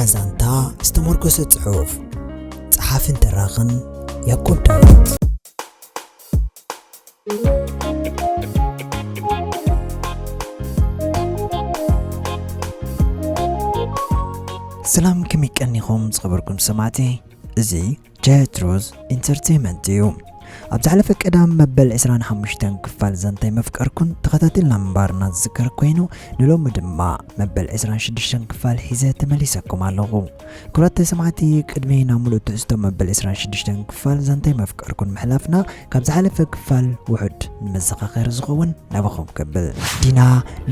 ዛንታ ዝተመርኮሰ ጽሑፍ፣ ጸሓፍን ተራኽን ያዕቆብ ዳዊት። ሰላም፣ ከመይ ቀኒኹም ዝኸበርኩም ሰማዕቲ? እዚ ጀትሮዝ ኢንተርቴይመንት እዩ። ኣብ ዝሓለፈ ቀዳም መበል ዕስራን ሓሙሽተን ክፋል ዛንታይ መፍቀርኩን ተኸታቲልና ምንባርና ዝዝከር ኮይኑ፣ ንሎሚ ድማ መበል ዕስራን ሽዱሽተን ክፋል ሒዘ ተመሊሰኩም ኣለኹ። ክቡራት ሰማዕቲ፣ ቅድሚ ናብ ሙሉእ ትሕዝቶ መበል ዕስራን ሽዱሽተን ክፋል ዛንታይ መፍቀርኩን ምሕላፍና፣ ካብ ዝሓለፈ ክፋል ውሑድ ንመዘኻኸሪ ዝኸውን ናባኹም ከብል። ዲና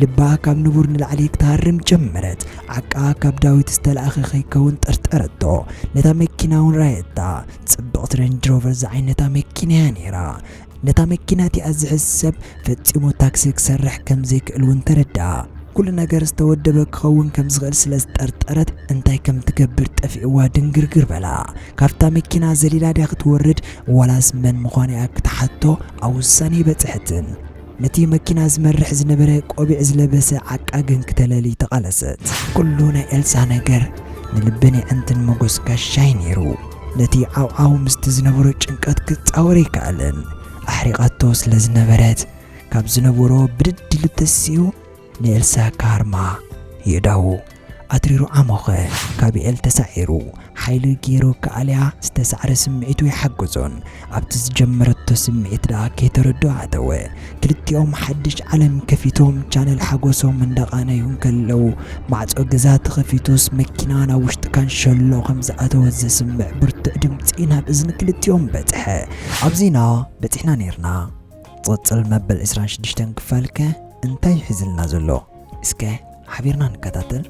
ልባ ካብ ንቡር ንላዕሊ ክትሃርም ጀመረት። ዓቃ ካብ ዳዊት ዝተላእኸ ከይከውን ጠርጠረቶ። ነታ መኪና እውን ራየታ። ጽብቕቲ ሬንጅ ሮቨር ዝዓይነታ መኪና እያ ነይራ። ነታ መኪና እቲኣ ዝሕዝ ሰብ ፈጺሙ ታክሲ ክሰርሕ ከም ዘይክእል እውን ተረድኣ። ኩሉ ነገር ዝተወደበ ክኸውን ከም ዝኽእል ስለ ዝጠርጠረት፣ እንታይ ከም ትገብር ጠፊእዋ ድንግርግር በላ። ካብታ መኪና ዘሊላ ድያ ክትወርድ፣ ዋላስ መን ምዃኑ እያ ክትሓቶ ኣብ ውሳኔ ኣይበጽሐትን። ነቲ መኪና ዝመርሕ ዝነበረ ቆቢዕ ዝለበሰ ዓቃ ግን ክተለሊ ተቓለሰት። ኩሉ ናይ ኤልሳ ነገር ንልብን የዕንትን መጎስ ጋሻ እዩ ነይሩ። ነቲ ዓውዓው ምስቲ ዝነበሮ ጭንቀት ክጻወር ኣይከኣለን። ኣሕሪቓቶ ስለ ዝነበረት፣ ካብ ዝነበሮ ብድድ ኢሉ ተሲኡ ንኤልሳ ክሃርማ የእዳዉ ኣትሪሩ ዓሞኸ። ካቢኤል ተሳዒሩ፣ ሓይሊ ገይሩ ክኣልያ ዝተሳዕረ ስምዒቱ ኣይሓገዞን። ኣብቲ ዝጀመረቶ ስምዒት ደኣ ከይተረድኦ ኣተወ። ክልቲኦም ሓድሽ ዓለም ከፊቶም ቻነል ሓጎሶም እንዳቓነዩ እንከለዉ፣ ማዕጾ ገዛ ተኸፊቱስ መኪና ናብ ውሽጢ ካንሸሎ ከም ዝኣተወት ዘስምዕ ብርቱዕ ድምጺ ናብ እዝኒ ክልቲኦም በጽሐ። ኣብዚና በጺሕና ኔርና። ዝቕጽል መበል ዕስራን ሽዱሽተን ክፋልከ እንታይ ሒዝልና ዘሎ? እስከ ሓቢርና ንከታተል።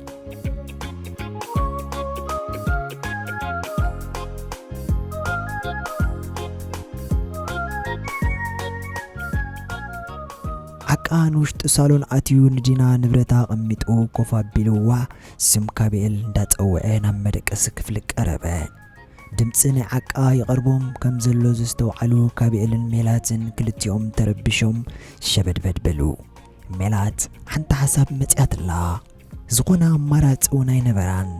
ዓቃ ንውሽጢ ሳሎን ኣትዩ ንዲና ንብረታ ኣቐሚጡ ኮፍ ኣቢልዋ ስም ካቢኤል እንዳጸውዐ ናብ መደቀሲ ክፍሊ ቀረበ። ድምጺ ናይ ዓቃ ይቐርቦም ከም ዘሎ ዘስተውዓሉ ካቢኤልን ሜላትን ክልቲኦም ተረቢሾም ሸበድበድ በሉ። ሜላት ሓንቲ ሓሳብ መጺኣትላ። ዝኾነ ኣማራጺ እውን ኣይነበራን።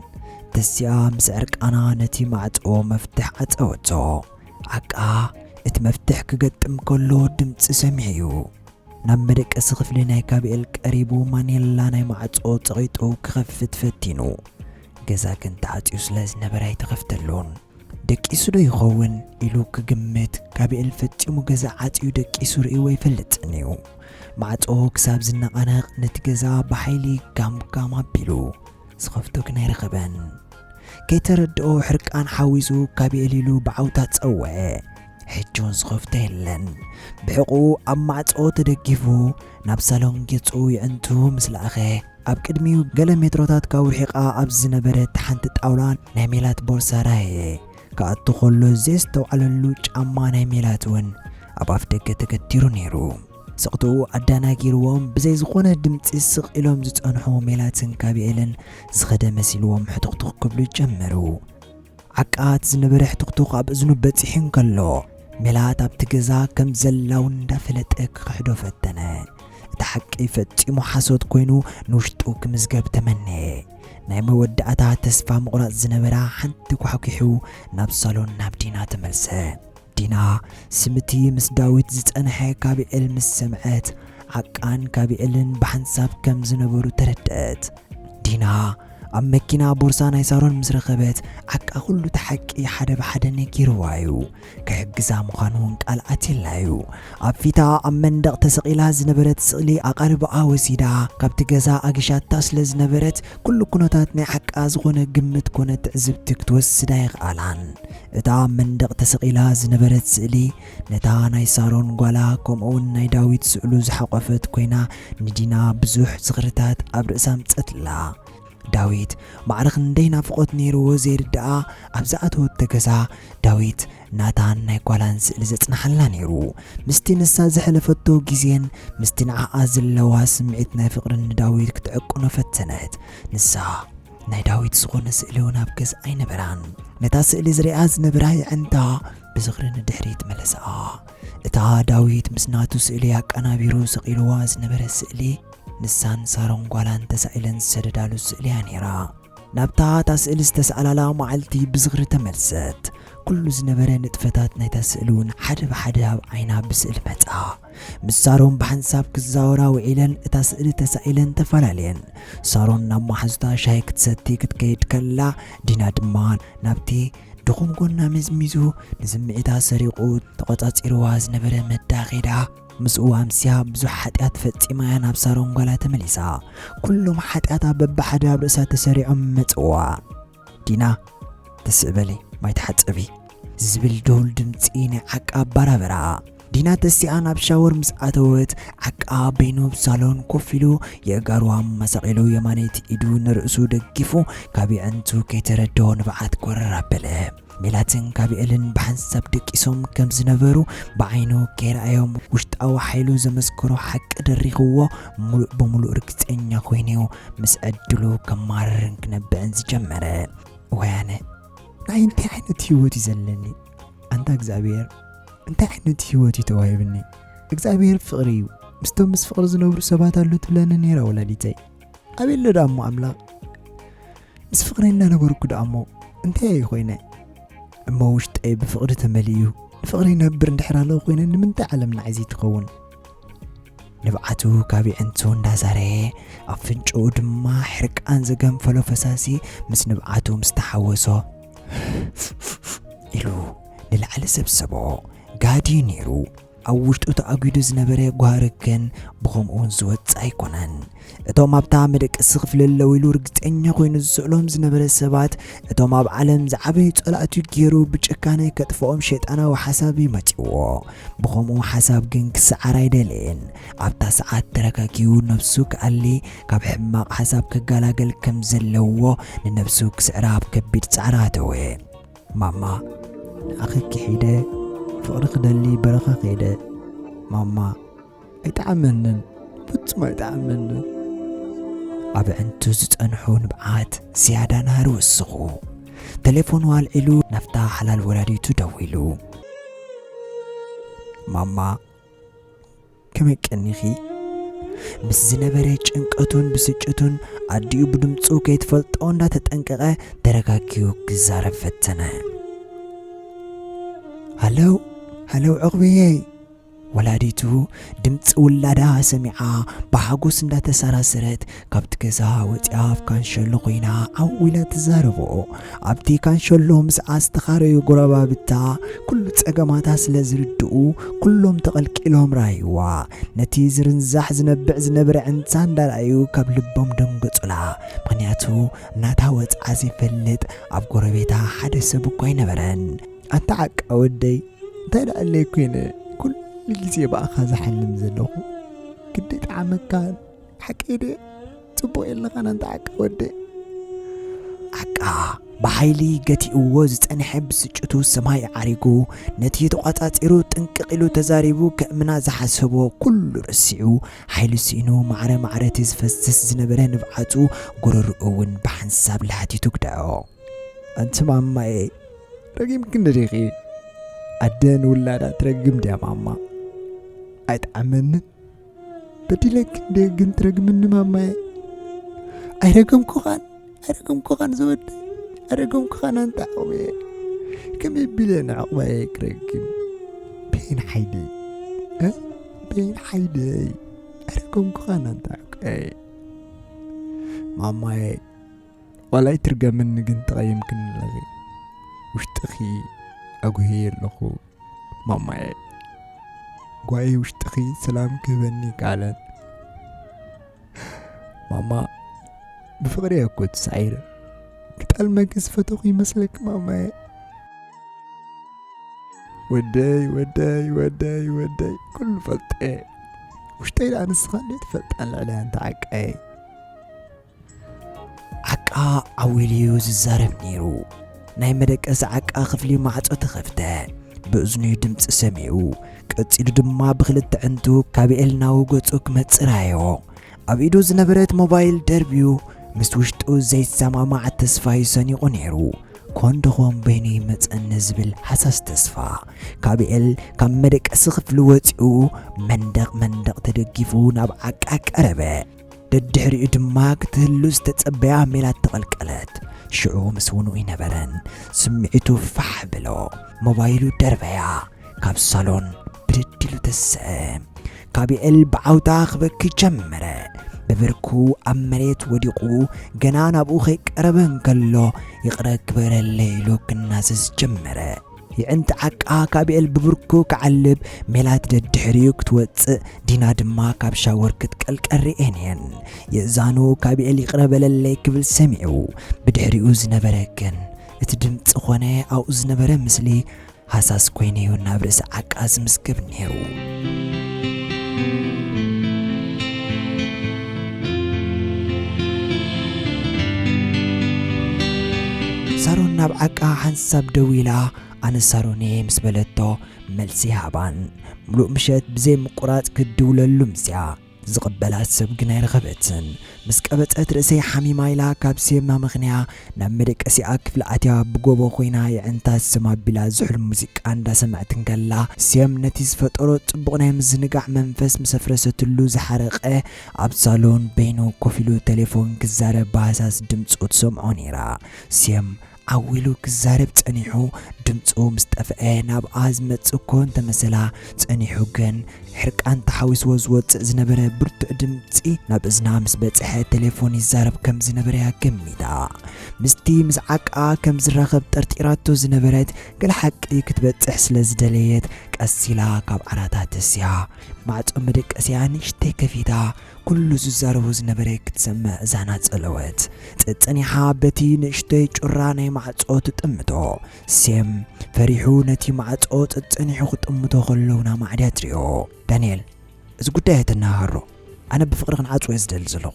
ተሲኣ ምስ ዕርቃና ነቲ ማዕጾ መፍትሕ ዓጸወቶ። ዓቃ እቲ መፍትሕ ክገጥም ከሎ ድምጺ ሰሚዑ እዩ። ናብ መደቀሲ ክፍሊ ናይ ካቢኤል ቀሪቡ ማኔላ ናይ ማዕጾ ጸቒጡ ክኸፍት ፈቲኑ። ገዛ ግን ተዓጽዩ ስለ ዝነበረ ኣይተኸፍተሉን። ደቂሱ ዶ ይኸውን ኢሉ ክግምት፣ ካቢኤል ፈጺሙ ገዛ ዓጽዩ ደቂሱ ርእይዎ ኣይፈልጥን እዩ። ማዕጾ ክሳብ ዝነቓነቕ ነቲ ገዛ ብሓይሊ ጋም ጋም ኣቢሉ። ዝኸፍቶ ግን ኣይረኸበን። ከይተረድኦ ሕርቃን ሓዊሱ ካቢኤል ኢሉ ብዓውታ ጸውዐ። ሕጂ እውን ዝኸፍቶ የለን። ብሕቑኡ ኣብ ማዕጾ ተደጊፉ ናብ ሳሎን ገጹ የዕንቱ ምስ ለኣኸ፣ ኣብ ቅድሚኡ ገለ ሜትሮታት ካብ ርሒቓ ኣብ ዝነበረት ሓንቲ ጣውላ ናይ ሜላት ቦርሳ ረኣየ። ክኣቱ ከሎ ዘየስተውዓለሉ ጫማ ናይ ሜላት እውን ኣብ ኣፍ ደገ ተገቲሩ ነይሩ። ስቕትኡ ኣደናጊርዎም ብዘይ ዝኾነ ድምጺ ስቕ ኢሎም ዝጸንሑ ሜላትን ካቢኤልን ዝኸደ መሲልዎም ሕቱኽቱኽ ክብሉ ጀመሩ። ዓቃ እቲ ዝነበረ ሕቱኽቱኽ ኣብ እዝኑ በጺሑ እንከሎ፣ ሜላት ኣብቲ ገዛ ከም ዘላ እውን እንዳፈለጠ ክኽሕዶ ፈተነ። እቲ ሓቂ ፈጺሙ ሓሶት ኮይኑ ንውሽጡ ክምዝገብ ተመነየ። ናይ መወዳእታ ተስፋ ምቑራጽ ዝነበራ ሓንቲ ኳሕኲሑ ናብ ሳሎን ናብ ዲና ተመልሰ። ዲና ስምቲ ምስ ዳዊት ዝጸንሐ ካቢኤል ምስ ሰምዐት፣ ዓቃን ካቢኤልን ብሓንሳብ ከም ዝነበሩ ተረድአት። ዲና ኣብ መኪና ቦርሳ ናይ ሳሮን ምስ ረኸበት፣ ዓቃ ኩሉ እቲ ሓቂ ሓደ ብሓደ ነጊርዋ እዩ። ክሕግዛ ምዃኑ እውን ቃል ኣትየላ እዩ። ኣብ ፊታ ኣብ መንደቕ ተሰቒላ ዝነበረት ስእሊ ኣቓልቦኣ ወሲዳ ካብቲ ገዛ ኣጊሻታ ስለ ዝነበረት፣ ኩሉ ኩነታት ናይ ዓቃ ዝኾነ ግምት ኮነ ትዕዝብቲ ክትወስድ ኣይኸኣላን። እታ ኣብ መንደቕ ተሰቒላ ዝነበረት ስእሊ፣ ነታ ናይ ሳሮን ጓላ ከምኡውን ናይ ዳዊት ስእሉ ዝሓቖፈት ኮይና፣ ንዲና ብዙሕ ዝኽርታት ኣብ ርእሳ ኣምጸትላ። ዳዊት ማዕረ ክንደይ ናፍቖት ነይርዎ ዘይርድኣ፣ ኣብ ዝኣተወቶ ገዛ ዳዊት ናታን ናይ ጓላን ስእሊ ዘጽንሓላ ነይሩ። ምስቲ ንሳ ዘሕለፈቶ ግዜን ምስቲ ንዓኣ ዘለዋ ስምዒት ናይ ፍቕርን ንዳዊት ክትዕቅኖ ፈተነት። ንሳ ናይ ዳዊት ዝኾነ ስእሊ እውን ኣብ ገዛ ኣይነበራን። ነታ ስእሊ ዝሪኣ ዝነበራ የዕንታ ብዝኽሪ ንድሕሪት መለስኣ። እታ ዳዊት ምስ ናቱ ስእሊ ኣቀናቢሩ ሰቒልዋ ዝነበረ ስእሊ፣ ንሳን ሳሮን ጓላን ተሳኢለን ዝሰደዳሉ ስእሊ እያ ነይራ። ናብታ እታ ስእሊ ዝተሰኣላላ መዓልቲ ብዝኽሪ ተመልሰት። ኩሉ ዝነበረ ንጥፈታት ናይታ ስእሊ እውን ሓደ ብሓደ ኣብ ዓይና ብስእሊ መጻ። ምስ ሳሮን ብሓንሳብ ክዛወራ ውዒለን እታ ስእሊ ተሳኢለን ተፈላለየን። ሳሮን ናብ መሓዙታ ሻሂ ክትሰቲ ክትከይድ ከላ፣ ዲና ድማ ናብቲ ድኹም ጎና መዝሚዙ ንስምዒታ ሰሪቑ ተቖጻጺርዋ ዝነበረ መዳ ኸይዳ ምስኡ ኣምስያ ብዙሕ ሓጢኣት ፈጺማ እያ ናብ ሳሮን ጓላ ተመሊሳ። ኩሎም ሓጢኣታ በብሓደ ኣብ ርእሳ ተሰሪዖም መጽዋ። ዲና፣ ተስእ በሊ፣ ማይ ተሓጸቢ ዝብል ድሁል ድምጺ ናይ ዓቃ ኣባራበራ። ዲና ተሲኣ ናብ ሻወር ምስ ኣተወት፣ ዓቃ በይኑ ኣብ ሳሎን ኮፍ ኢሉ የእጋሩ ኣመሳቒሉ የማነይቲ ኢዱ ንርእሱ ደጊፉ ካብ የዕንቱ ከይተረድኦ ንብዓት ጎረር ኣበለ። ሜላትን ካቢኤልን ብሓንሳብ ደቂሶም ከም ዝነበሩ ብዓይኑ ከይረኣዮም ውሽጣዊ ሓይሉ ዘመስከሮ ሓቂ ደሪኽዎ፣ ሙሉእ ብሙሉእ ርግጸኛ ኮይኑ'ዩ ምስ ዕድሉ ከማርርን ክነብዕን ዝጀመረ። ወያነ፣ ንዓይ እንታይ ዓይነት ህይወት እዩ ዘለኒ? ኣንታ እግዚኣብሔር፣ እንታይ ዓይነት ህይወት እዩ ተዋሂብኒ? እግዚኣብሔር ፍቕሪ እዩ። ምስቶም ምስ ፍቕሪ ዝነብሩ ሰባት ኣሎ ትብለኒ ነይራ ወላዲተይ። ኣበይ ኣሎ ደኣ እሞ ኣምላኽ? ምስ ፍቕሪ እናነበርኩ ደኣ እሞ እንታይ እየ ኮይነ? እሞ ውሽጠይ ብፍቕሪ ተመሊኡ እዩ። ንፍቕሪ ይነብር እንድሕር ኣለኹ ኮይነ ንምንታይ ዓለም ንዓይ ዘይትኸውን? ንብዓቱ ካብ የዕንቱ እንዳዛረየ ኣፍንጭኡ ድማ ሕርቃን ዘገንፈሎ ፈሳሲ ምስ ንብዓቱ ምስ ተሓወሶ ኢሉ ንላዕሊ ሰብሰቦ። ጋዲ ነይሩ። ኣብ ውሽጡ ተኣጒዱ ዝነበረ ጓህርክን ብኸምኡ እውን ዝወጽእ ኣይኮነን። እቶም ኣብታ መደቀሲ ክፍሊ ኣለዉ ኢሉ ርግጸኛ ኮይኑ ዝስእሎም ዝነበረ ሰባት፣ እቶም ኣብ ዓለም ዝዓበዩ ጸላእቱ ገይሩ ብጭካነ ከጥፍኦም ሸይጣናዊ ሓሳብ እዩ መጺዎ። ብኸምኡ ሓሳብ ግን ክሰዓር ኣይደለየን። ኣብታ ሰዓት ተረጋጊኡ ነብሱ ክኣሊ፣ ካብ ሕማቕ ሓሳብ ክገላገል ከም ዘለዎ ንነብሱ ክስዕራ ኣብ ከቢድ ጻዕሪ ኣተወ። ማማ፣ ንዓኺ ክሒደ ፍቕሪ ክደሊ በረኻ ከይደ። ማማ፣ ኣይጠዓመንን፣ ፍጹም ኣይጠዓመንን። ኣብ ኣዕንቱ ዝጸንሑ ንብዓት ዝያዳ ናህሪ ወሰኹ። ተሌፎኑ ኣልዒሉ ናብታ ሓላል ወላዲቱ ደዊሉ። ማማ፣ ከመይ ቀኒኺ? ምስ ዝነበረ ጭንቀቱን ብስጭቱን ኣዲኡ ብድምጹ ከይትፈልጦ እንዳተጠንቀቐ ተረጋጊኡ ክዛረብ ፈተነ። ሃለው፣ ሃለው ዕቑበየይ። ወላዲቱ ድምጺ ውላዳ ሰሚዓ ብሓጎስ እንዳተሰራሰረት ካብቲ ገዛ ወጺኣ ኣብ ካንሸሎ ኮይና ዓው ኢላ ትዛረቦ። ኣብቲ ካንሸሎ ምስኣ ዝተኻረዩ ጎረባብታ ኩሉ ጸገማታ ስለ ዝርድኡ ኩሎም ተቐልቂሎም ረኣይዋ። ነቲ ዝርንዛሕ ዝነብዕ ዝነበረ ዕንሳ እንዳረኣዩ ካብ ልቦም ደንገጹላ። ምኽንያቱ ናታ ወጽዓ ዘይፈልጥ ኣብ ጎረቤታ ሓደ ሰብ እኳ ኣይነበረን። ኣታ ዓቃ ወደይ፣ እንታይ ደኣ ኣለይ ኮይነ ኩሉ ግዜ ብኣኻ ዝሓልም ዘለኹ? ግዲ ጠዓመካን ሓቀይ ድየ? ጽቡቕ የለኻን ኣንታ ዓቃ ወደይ። ዓቃ ብሓይሊ ገቲእዎ ዝጸንሐ ብስጭቱ ሰማይ ዓሪጉ፣ ነቲ ተቋጻጺሩ ጥንቅቕ ኢሉ ተዛሪቡ ከእምና ዝሓሰቦ ኩሉ ረሲዑ፣ ሓይሊ ስኢኑ ማዕረ ማዕረ እቲ ዝፈስስ ዝነበረ ንብዓቱ፣ ጎረርኡ እውን ብሓንሳብ ላህቲቱ ግደዖ። ኣንቲ ማማየ፣ ረጊምክኒ ዲኺ? ኣደ ንውላዳ ትረግም ድያ ማማ? ኣይጠዓመንን። በዲለኪ እንደ ግን ትረግምኒ ማማየ። ኣይረገምኩኻን፣ ኣይረገምኩኻን ዝወደይ፣ ኣይረገምኩኻን ኣንታ ዕቑበየ። ከመይ ቢለ ንዕቑባየ ክረግም? በይን ሓይለይ፣ እ? በይን ሓይለይ። ኣይረገምኩኻን ኣንታ ዕቑበየ። ማማየ፣ ዋላ ኣይትርገምኒ ግን ተቐይምክኒ ኣለኺ። ውሽጥኺ ኣጉህየ ኣለኹ ማማየ። ጓሂ ውሽጥኺ ሰላም ክህበኒ ይከኣለን። ማማ፣ ብፍቕሪ እየ እኮ ተሳዒረ። ክጠልመኪ ዝፈተኹ ይመስለኪ ማማየ? ወደይ፣ ወደይ፣ ወደይ፣ ወደይ፣ ኩሉ ፈልጠ። ውሽጠይ ደኣ ንስኻ እንዴ ትፈልጣ ልዕለይ ኣንታ ዓቃየ። ዓቃ ዓው ኢሉ እዩ ዝዛረብ ነይሩ። ናይ መደቀሲ ዓቃ ክፍሊ ማዕጾ ተኸፍተ። ብእዝኑ እዩ ድምጺ ሰሚዑ። ቀጺሉ ድማ ብኽልተ ዕንቱ ካብ ኤልናዊ ገጹ ክመጽእ ረኣዮ። ኣብ ኢዱ ዝነበረት ሞባይል ደርብዩ ምስ ውሽጡ ዘይሰማማዕ ተስፋ እዩ ሰኒቑ ነይሩ። ኮን ደኾን በይኑ ይመጸኒ ዝብል ሃሳስ ተስፋ። ካብ ኤል ካብ መደቀሲ ክፍሊ ወጺኡ መንደቕ መንደቕ ተደጊፉ ናብ ዓቃ ቀረበ። ድሕሪኡ ድማ ክትህሉ ዝተጸበያ ሜላት ተቐልቀለት። ሽዑ ምስ ውንኡ ኣይነበረን። ስምዒቱ ፋሕ በሎ። ሞባይሉ ደርበያ። ካብ ሳሎን ብድድ ኢሉ ተሰአ። ካቢኤል ብዓውታ ክበኪ ጀመረ። ብብርኩ ኣብ መሬት ወዲቑ ገና ናብኡ ከይቀረበ እንከሎ፣ "ይቕረ ግበረለይ" ኢሉ ክናዘዝ ጀመረ። የዕንቲ ዓቃ ካቢኤል ብብርኩ ክዓልብ፣ ሜላት ደድሕሪኡ ክትወጽእ፣ ዲና ድማ ካብ ሻወር ክትቀልቀል ርእየን እየን። የእዛኑ ካቢኤል "ይቕረ በለለይ" ክብል ሰሚዑ። ብድሕሪኡ ዝነበረ ግን እቲ ድምጺ ኾነ ኣብኡ ዝነበረ ምስሊ ሃሳስ ኮይኑ'ዩ ናብ ርእሲ ዓቃ ዝምስክብ ነይሩ። ሳሮን ናብ ዓቃ ሓንሳብ ደው ኢላ፣ "ኣነ ሳሮን እየ" ምስ በለቶ፣ መልሲ ሃባን። ምሉእ ምሸት ብዘይ ምቁራጽ ክትድውለሉ ምስያ። ዝቕበላት ሰብ ግን ኣይረኸበትን። ምስ ቀበጸት ርእሰይ ሓሚማ ኢላ ካብ ሴም ኣመኽንያ ናብ መደቀሲኣ ክፍሊ ኣትያ ብጎቦ ኮይና የዕንታ ስም ኣቢላ ዝሑል ሙዚቃ እንዳሰምዐት እንከላ፣ ሴም ነቲ ዝፈጠሮ ጽቡቕ ናይ ምዝንጋዕ መንፈስ ምስ ኣፍረሰትሉ ዝሓረቐ ኣብ ሳሎን በይኑ ኮፍ ኢሉ ቴሌፎን ክዛረብ ብሃሳስ ድምጹ ትሰምዖ ነይራ። ሴም ዓው ኢሉ ክዛረብ ጸኒሑ፣ ድምጹ ምስ ጠፍአ ናብኣ ዝመጽእ እኮ እንተመሰላ፣ ጸኒሑ ግን ሕርቃን ተሓዊስዎ ዝወጽእ ዝነበረ ብርቱዕ ድምጺ ናብ እዝና ምስ በጽሐ፣ ቴሌፎን ይዛረብ ከም ዝነበረ እያ ገሚታ። ምስቲ ምስ ዓቃ ከም ዝራኸብ ጠርጢራቶ ዝነበረት፣ ገለ ሓቂ ክትበጽሕ ስለ ዝደለየት፣ ቀስ ኢላ ካብ ዓራታ ተስያ፣ ማዕጾ መደቀሲኣ ንእሽተይ ከፊታ፣ ኩሉ ዝዛረቦ ዝነበረ ክትሰምዕ እዛና ጸለወት። ጸጸኒሓ በቲ ንእሽተይ ጩራ ናይ ማዕጾ ትጥምቶ። ሴም ፈሪሑ ነቲ ማዕጾ ጸጸኒሑ ክጥምቶ ከሎ ናማዕድያ ትሪኦ። "ዳንኤል፣ እዚ ጉዳይ ኣይተነሃሮ። ኣነ ብፍቕሪ ክንዓጽዎ እየ ዝደሊ ዘለኹ።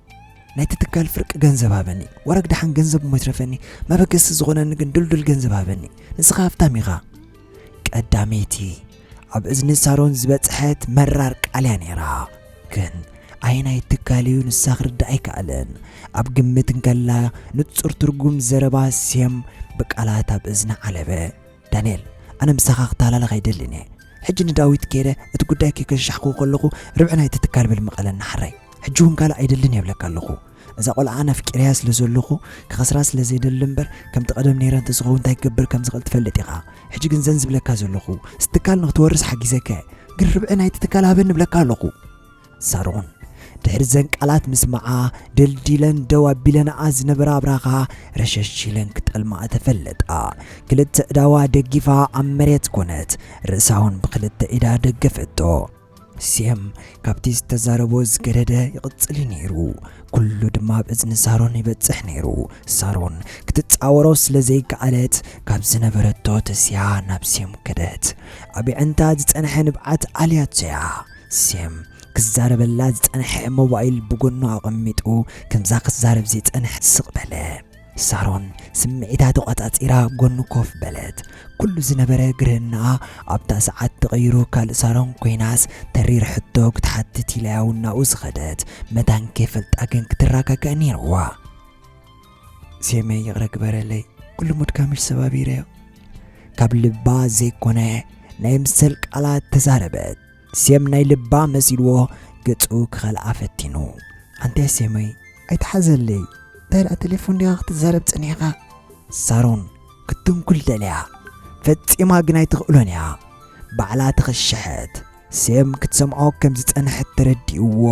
ናይቲ ትካል ፍርቂ ገንዘብ ሃበኒ። ወረግ ደሓን ገንዘብ እሞ ይትረፈኒ፣ መበገሲ ዝኾነኒ ግን ድልዱል ገንዘብ ሃበኒ። ንስኻ ሃፍታም ኢኻ።" ቀዳመይቲ ኣብ እዝኒ ሳሮን ዝበጽሐት መራር ቃል እያ ነይራ። ግን ኣየናይ ትካል እዩ ንሳ ክርዳእ ኣይከኣለን። ኣብ ግምት እንከላ ንጹር ትርጉም ዘረባ ሴም ብቃላት ኣብ እዝና ዓለበ። "ዳንኤል፣ ኣነ ምሳኻ ክተሃላለኽ ኣይደልን እየ። ሕጂ ንዳዊት ከይደ እቲ ጉዳይ ከይከሻሕኩ ከለኹ ርብዒ ናይቲ ትካል በል ምቐለኒ ሓራይ። ሕጂ እውን ካልእ ኣይደልን እየ እብለካ ኣለኹ። እዛ ቆልዓ ኣነ ኣፍቂረያ ስለ ዘለኹ ክኸስራ ስለ ዘይደሊ እምበር፣ ከምቲ ቀደም ነይረ እንተዝኸውን እንታይ ክገብር ከም ዝኽእል ትፈልጥ ኢኻ። ሕጂ ግን ዘን ዝብለካ ዘለኹ፣ እቲ ትካል ንክትወርስ ሓጊዘካ እየ። ግን ርብዒ ናይቲ ትካል ሃበኒ እብለካ ኣለኹ." ሳሮን ድሕሪ ዘን ቃላት ምስማዓ፣ ደልዲለን ደው ኣቢለንኣ ዝነበራ ኣብራኻ ረሸሽ ኢለን ክጠልማኣ ተፈለጣ። ክልተ እዳዋ ደጊፋ ኣብ መሬት ኮነት፣ ርእሳ እውን ብክልተ ኢዳ ደገፈቶ። ሴም ካብቲ ዝተዛረቦ ዝገደደ ይቕጽል እዩ ነይሩ። ኩሉ ድማ ኣብ እዝኒ ሳሮን ይበጽሕ ነይሩ። ሳሮን ክትጻወሮ ስለ ዘይከኣለት፣ ካብ ዝነበረቶ ተስያ ናብ ሴም ከደት። ኣብ የዕንታ ዝጸንሐ ንብዓት ኣልያቶያ። ሴም ክዛረበላ ዝጸንሐ ሞባይል ብጎኑ ኣቐሚጡ፣ ከምዛ ክዛረብ ዘይጸንሐ ስቕ በለ። ሳሮን ስምዒታ ተቖጻጺራ ኣብ ጎኑ ኮፍ በለት። ኩሉ ዝነበረ ግርህና ኣብታ ሰዓት ተቐይሩ፣ ካልእ ሳሮን ኮይናስ ተሪር ሕቶ ክትሓትት ኢላ እያ እውን ናብኡ ዝኸደት። መታን ከይፈልጣ ግን ክትረጋጋእ ነይርዋ። "ሴመይ፣ ይቕረ ግበረለይ፣ ኩሉ ሙድካ ምሽ ሰባቢረዮ?" ካብ ልባ ዘይኮነ ናይ ምሰል ቃላት ተዛረበት። ሴም ናይ ልባ መሲልዎ ገጹ ክኸልኣ ፈቲኑ። "ኣንታይ ሴመይ፣ ኣይትሓዘለይ። እንታይ ደኣ ቴሌፎን ዲኻ ክትዛረብ ጸኒሕካ?" ሳሮን ክትንኩል ደልያ። ፈጺማ ግን ኣይትኽእሎን እያ። ባዕላ ተኸሸሐት። ሴም ክትሰምዖ ከም ዝጸንሐት ተረዲእዎ፣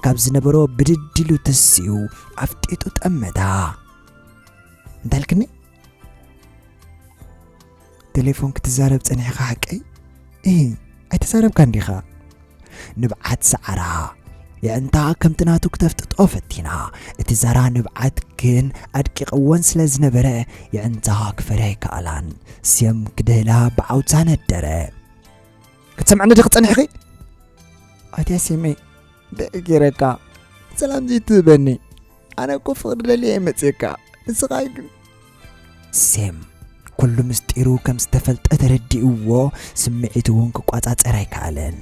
ካብ ዝነበሮ ብድድ ኢሉ ተሲኡ ኣፍጢጡ ጠመታ። "እንታይ ኢልክኒ?" "ቴሌፎን ክትዛረብ ጸኒሕካ ሓቀይ?" "እህ፣ ኣይተዛረብካን ዲኻ?" ንብዓት ሰዓራ የዕንታ ከምቲ ናቱ ክተፍጥጦ ፈቲና። እቲ ዛራ ንብዓት ግን ኣድቂቕወን ስለ ዝነበረ፣ የዕንታ ክፈርያ ኣይከኣላን። ሴም ክድህላ ብዓውታ ነደረ። "ክትሰምዕኒ ዲኺ ጸኒሕኺ?" "ኣትያ ሴመይ፣ እንታይ ገይረካ? ሰላም ዘይትህበኒ? ኣነ እኮ ፍቕሪ ደልየ እየ መጽየካ። ንስኻ ግን" ሴም ኩሉ ምስጢሩ ከም ዝተፈልጠ ተረዲእዎ፣ ስምዒቱ እውን ክቋጻጸር ኣይከኣለን።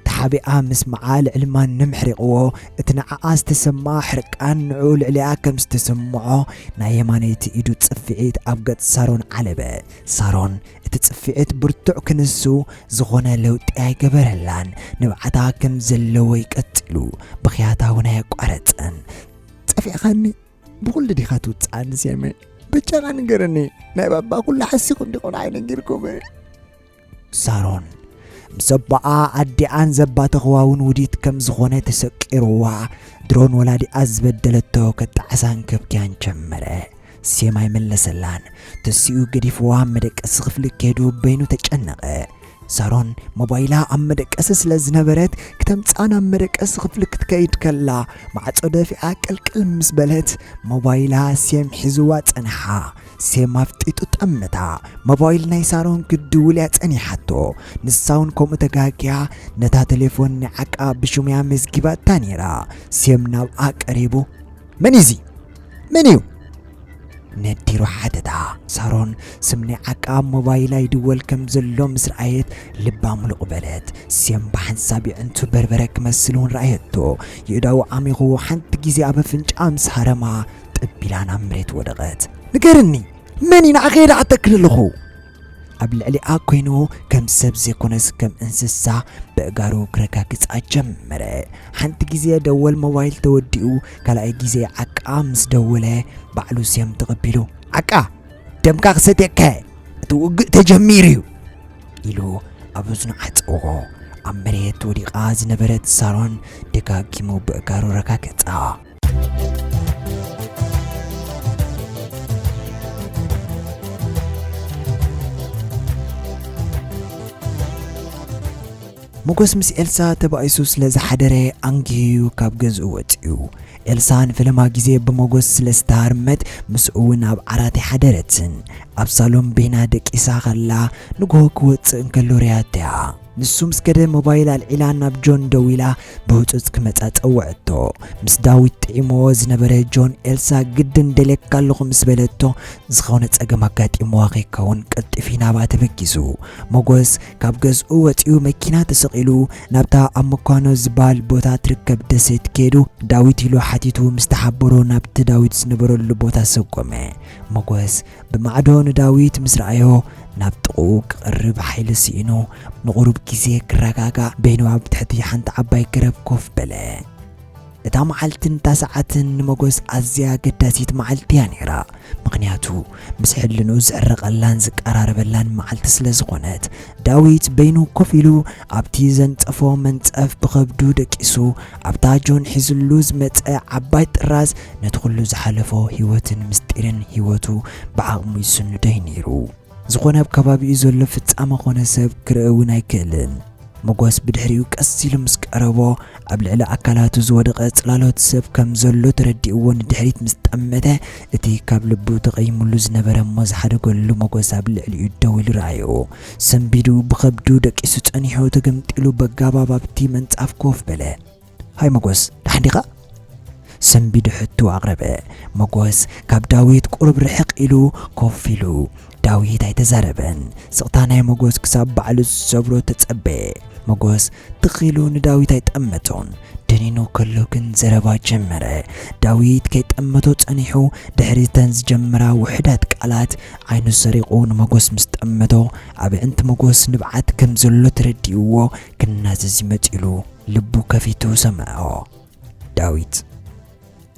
ተሓቢኣ ምስማዓ ልዕሊ ማንም ሕሪቕዎ፣ እቲ ንዓኣ ዝተሰምኣ ሕርቃን ንዕኡ ልዕሊኣ ከም ዝተሰምዖ፣ ናይ የማነይቲ ኢዱ ጽፍዒት ኣብ ገጽ ሳሮን ዓለበ። ሳሮን እቲ ጽፍዒት ብርቱዕ ክንሱ ዝኾነ ለውጢ ኣይገበረላን። ንብዓታ ከም ዘለዎ እዩ ቀጺሉ። ብኽያታ እውን ኣየቋረጸን። ኣጥፊዕኻኒ። ብኹሉ ዲኻ ትውፅኣኒ ሴመ? በጃኻ ንገረኒ። ናይ ባባ ኩሉ ሓሲኹም ዲኹም ኣይነጊርኩም? ሳሮን ምስ ኣቦኣ ኣዲኣን ዘባተኽዋ እውን ውዲት ከም ዝኾነ ተሰቂርዋ፣ ድሮን ወላዲኣ ዝበደለቶ ከጣዕሳን ከብክያን ጀመረ። ሴም ኣይመለሰላን። ተሲኡ ገዲፍዋ ኣብ መደቀሲ ክፍሊ ከይዱ በይኑ ተጨነቐ። ሳሮን ሞባይላ ኣብ መደቀሲ ስለ ዝነበረት፣ ክተምጽኣ ናብ መደቀሲ ክፍሊ ክትከይድ ከላ፣ ማዕጾ ደፊኣ ቅልቅል ምስ በለት፣ ሞባይላ ሴም ሒዝዋ ጸንሓ። ሴም ኣፍጢጡ ጠመታ። ሞባይል ናይ ሳሮን ክትድውል እያ ጸኒሓቶ። ንሳ እውን ከምኡ ተጋግያ፣ ነታ ቴሌፎን ናይ ዓቃ ብሽሙያ መዝጊባታ ነይራ። ሴም ናብኣ ቀሪቡ፣ "መን እዩ እዚ? መን እዩ?" ነዲሩ ሓተታ። ሳሮን ስም ናይ ዓቃ ኣብ ሞባይላ ይድወል ከም ዘሎ ምስ ረኣየት፣ ልባ ምሉቕ በለት። ሴም ብሓንሳብ የዕንቱ በርበረ ክመስል እውን ረኣየቶ። የእዳዉ ዓሚቑ ሓንቲ ግዜ ኣብ ኣፍንጫኣ ምስ ሃረማ፣ ጥብ ኢላ ናብ መሬት ወደቐት። "ንገርኒ፣ መን እዩ ንዓኺ የዳዕተኪ ዘለኹ?" ኣብ ልዕሊኣ ኮይኑ ከም ሰብ ዘይኮነስ ከም እንስሳ ብእጋሩ ክረጋግጻ ጀመረ። ሓንቲ ግዜ ደወል ሞባይል ተወዲኡ፣ ካልኣይ ግዜ ዓቃ ምስ ደወለ ባዕሉ ሴም ተቐቢሉ፣ "ዓቃ፣ ደምካ ክሰትየካ፣ እቲ ውግእ ተጀሚሩ እዩ!" ኢሉ ኣብ እዝኑ ዓጸዎ። ኣብ መሬት ወዲቓ ዝነበረት ሳሮን ደጋጊሙ ብእጋሩ ረጋገጻ። ሞጎስ ምስ ኤልሳ ተባኢሱ ስለ ዝሓደረ፣ ኣንጊሁ ካብ ገዝኡ ወጺኡ። ኤልሳ ንፈለማ ግዜ ብሞጎስ ስለ ዝተሃርመት፣ ምስኡ እውን ኣብ ዓራት ኣይሓደረትን። ኣብ ሳሎን በይና ደቂሳ ከላ፣ ንግሆ ክወጽእ እንከሎ ርእያቶ እያ። ንሱ ምስ ከደ፣ ሞባይል ኣልዒላ ናብ ጆን ደዊላ ብህጹጽ ክመጻ ጸውዐቶ። ምስ ዳዊት ጥዒምዎ ዝነበረ ጆን፣ ኤልሳ ግድን ደልየካ ኣለኹ ምስ በለቶ፣ ዝኾነ ጸገም ኣጋጢምዋ ከይከውን ቀልጢፉ ናብኣ ተበጊሱ። ሞጎስ ካብ ገዝኡ ወጺኡ መኪና ተሰቒሉ ናብታ ኣብ መኳኖ ዝበሃል ቦታ ትርከብ ደሴት ከይዱ፣ ዳዊት ኢሉ ሓቲቱ ምስ ተሓበሮ ናብቲ ዳዊት ዝነበረሉ ቦታ ሰጎመ። ሞጎስ ብማዕዶ ንዳዊት ምስ ረኣዮ፣ ናብ ጥቕኡ ክቐርብ ሓይሊ ስኢኑ፣ ንቑሩብ ግዜ ክረጋጋእ በይኑ ኣብ ትሕቲ ሓንቲ ዓባይ ገረብ ኮፍ በለ። እታ መዓልትን እታ ሰዓትን ንመጎስ ኣዝያ ኣገዳሲት መዓልቲ እያ ነይራ። ምኽንያቱ፣ ምስ ሕልንኡ ዝዕረቐላን ዝቀራረበላን መዓልቲ ስለ ዝኾነት፣ ዳዊት በይኑ ኮፍ ኢሉ ኣብቲ ዘንጸፎ መንጸፍ ብኸብዱ ደቂሱ፣ ኣብታ ጆን ሒዝሉ ዝመጸ ዓባይ ጥራዝ ነቲ ኩሉ ዝሓለፎ ህይወትን ምስጢርን ህይወቱ ብዓቕሙ ይስንዶ እዩ ነይሩ። ዝኾነ ኣብ ከባቢኡ ዘሎ ፍጻመ ኾነ ሰብ ክርኢ እውን ኣይክእልን። መጎስ ብድሕሪኡ ቀስ ኢሉ ምስ ቀረቦ፣ ኣብ ልዕሊ ኣካላቱ ዝወደቐ ጽላሎት ሰብ ከም ዘሎ ተረዲእዎ ንድሕሪት ምስ ጠመተ፣ እቲ ካብ ልቡ ተቐይሙሉ ዝነበረ እሞ ዝሓደገሉ መጎስ ኣብ ልዕሊኡ ደው ኢሉ ረኣዮ። ሰንቢዱ ብኸብዱ ደቂሱ ጸኒሑ ተገምጢሉ በጋባብ ኣብቲ መንጻፍ ኮፍ በለ። "ሃይ መጎስ፣ ደሓን ዲኻ?" ሰንቢዱ ሕቶ ኣቕረበ። መጎስ ካብ ዳዊት ቁሩብ ርሕቕ ኢሉ ኮፍ ኢሉ፣ ዳዊት ኣይተዛረበን። ስቕታ ናይ መጎስ ክሳብ ባዕሉ ዝሰብሮ ተጸበየ። መጎስ ትኽ ኢሉ ንዳዊት ኣይጠመቶን። ደኒኑ ከሎ ግን ዘረባ ጀመረ። ዳዊት ከይጠመቶ ጸኒሑ፣ ድሕሪ እተን ዝጀመራ ውሑዳት ቃላት ዓይኑ ሰሪቑ ንመጎስ ምስ ጠመቶ፣ ኣብ ኣዒንቲ መጎስ ንብዓት ከም ዘሎ ተረዲእዎ ክናዘዝ ይመጽእሉ። ልቡ ከፊቱ ሰምዖ። ዳዊት፣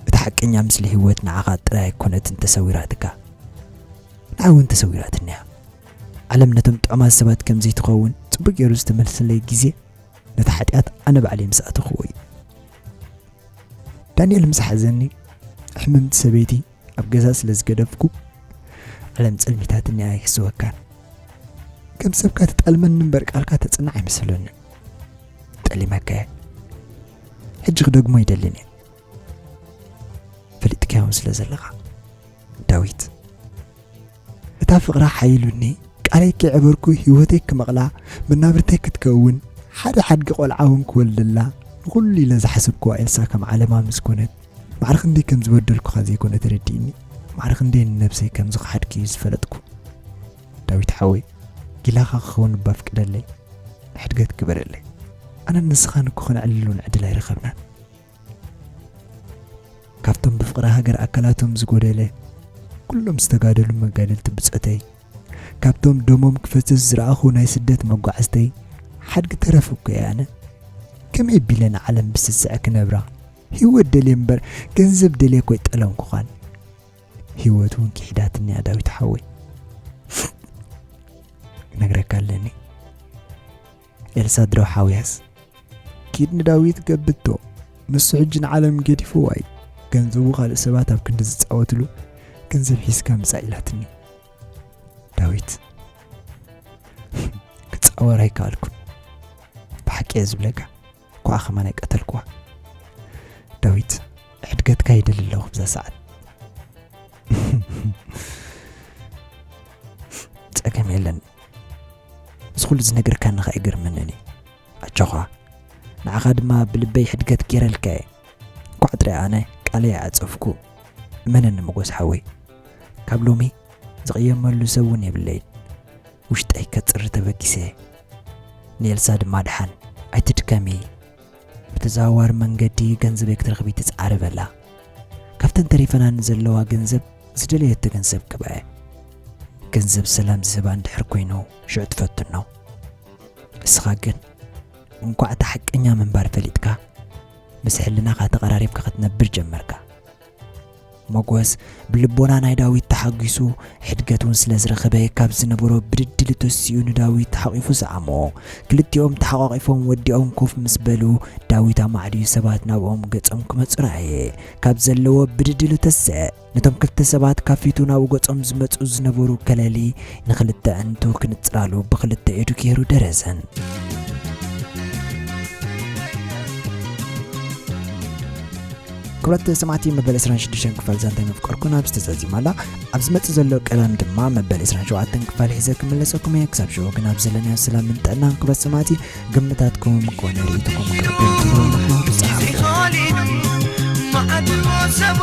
እቲ ሓቀኛ ምስሊ ህይወት ንዓኻ ጥራይ ኣይኮነትን ተሰዊራትካ፣ ንዓይ እውን ተሰዊራትኒ እያ። ዓለም ነቶም ጥዑማት ሰባት ከም ዘይትኸውን ጽቡቕ ገይሩ ዝተመልሰለይ ግዜ፣ ነቲ ሓጢኣት ኣነ ባዕለይ ምስ ኣተኽዎ እዩ። ዳንኤል ምስ ሓዘኒ፣ ሕምምቲ ሰበይቲ ኣብ ገዛ ስለ ዝገደፍኩ፣ ዓለም ጸልሚታትኒ እያ ኣይሕስወካን። ከም ሰብካ ትጠልመኒ እምበር ቃልካ ተጽንዕ ኣይመስለንን። ጠሊመካ እየ። ሕጂ ክደግሞ ይደልን እየ። ፈሊጥካዮ ስለ ዘለኻ። ዳዊት፣ እታ ፍቕራ ሓይሉኒ፣ ቃለይ ከይዐበርኩ ህይወተይ ክመቕላ፣ መናብርተይ ክትከውን፣ ሓደ ሓድጊ ቆልዓ እውን ክወልደላ፣ ንኹሉ ኢለ ዝሓሰብክዋ ኤልሳ ከም ዓለማ ምስ ኮነት፣ ማዕረ ክንደይ ከም ዝበደልኩኻ ዘይኮነ ተረዲእኒ፣ ማዕረ ክንደይ ንነብሰይ ከም ዝኸሓድኩ እዩ ዝፈለጥኩ። ዳዊት ሓወይ፣ ጊላኻ ክኸውን እባ ፍቅደለይ፣ ሕድገት ግበረለይ። ኣነን ንስኻን እኮ ክንዕልል እውን ዕድል ኣይረኸብናን። ካብቶም ብፍቕሪ ሃገር ኣካላቶም ዝጎደለ፣ ኩሎም ዝተጋደሉ መጋደልቲ ብጾተይ፣ ካብቶም ደሞም ክፈስስ ዝረኣኹ ናይ ስደት መጓዕዝተይ፣ ሓድጊ ተረፍ እኮ እየ ኣነ። ከመይ ቢለ ንዓለም ብስስዐ ክነብራ? ህይወት ደልየ እምበር ገንዘብ ደልየ እኮ ኣይጠለምኩኻን። ህይወት እውን ክሒዳትኒ እያ ዳዊት ሓወይ። ነግረካ ኣለኒ። ኤልሳ ድሮ ሓውያስ ኪድ ንዳዊት ገብቶ። ንሱ ሕጂ ንዓለም ገዲፍዋ እዩ። ገንዘቡ ካልእ ሰባት ኣብ ክንዲ ዝጻወትሉ ገንዘብ ሒዝካ ምጻእ ኢላትኒ። ዳዊት ክጻወር ኣይከኣልኩን። ብሓቂ እየ ዝብለካ። ኳ ከማን ኣይቀተልኩዋ። ዳዊት ሕድገትካ ይደሊ ኣለኹ ብዛ ሰዓት። ጸገም የለን። እዚ ኩሉ ዝነገርካኒ ከኣ ይገርመንን እዩ። ኣጆኻ። ንዓኻ ድማ ብልበይ ሕድገት ገይረልካ እየ። እንኳዕ ጥራይ ኣነ ቃለይ ኣጸፍኩ። እመነኒ መጎስ ሓወይ። ካብ ሎሚ ዝቕየመሉ ሰብ እውን የብለይን። ውሽጠይ ከጽሪ ተበጊሰ። ንኤልሳ ድማ ድሓን ኣይትድከሚ። ብተዘዋዋሪ መንገዲ ገንዘበይ ክትረኽቢ ትጽዓሪ በላ። ካብተን ተሪፈናኒ ዘለዋ ገንዘብ ዝደለየቶ ገንዘብ ክበአ። ገንዘብ ሰላም ዝህባ እንድሕር ኮይኑ ሽዑ ትፈትኖ። እስኻ ግን እንኳዕ እቲ ሓቀኛ ምንባር ፈሊጥካ ምስ ሕልናኻ ተቐራሪብካ ክትነብር ጀመርካ። ሞጎስ ብልቦና ናይ ዳዊት ተሓጒሱ ሕድገት እውን ስለ ዝረኸበ ካብ ዝነበሮ ብድድሊ ተሲኡ ንዳዊት ተሓቒፉ ሰዓሞ። ክልቲኦም ተሓቋቒፎም ወዲኦም ኮፍ ምስ በሉ ዳዊት ኣማዕድዩ ሰባት ናብኦም ገጾም ክመጹ ረኣየ። ካብ ዘለዎ ብድድሊ ተስዐ። ነቶም ክልተ ሰባት ካብ ፊቱ ናብኡ ገጾም ዝመጹ ዝነበሩ ከለሊ ንኽልተ ኣዕንቱ ክንጽራሉ ብኽልተ ኢዱ ገይሩ ደረዘን። ክብረት ሰማዕቲ መበል ዕስራን ሽዱሽተን ክፋል ዛንታ መፍቀርኩን ኣብዚ ተዛዚማ ኣላ። ኣብ ዝመጽእ ዘሎ ቀዳም ድማ መበል ዕስራን ሸውዓተን ክፋል ሒዘ ክምለሰኩም እየ። ክሳብ ሽዑ ግን ኣብ ዘለናዮ ሰላምን ጥዕናን ክብረት ሰማዕቲ ግምታትኩም ኮነ ርእይቶኹም ክትገብሩ ትኽእሉ ኢኹም። ብዛዕባ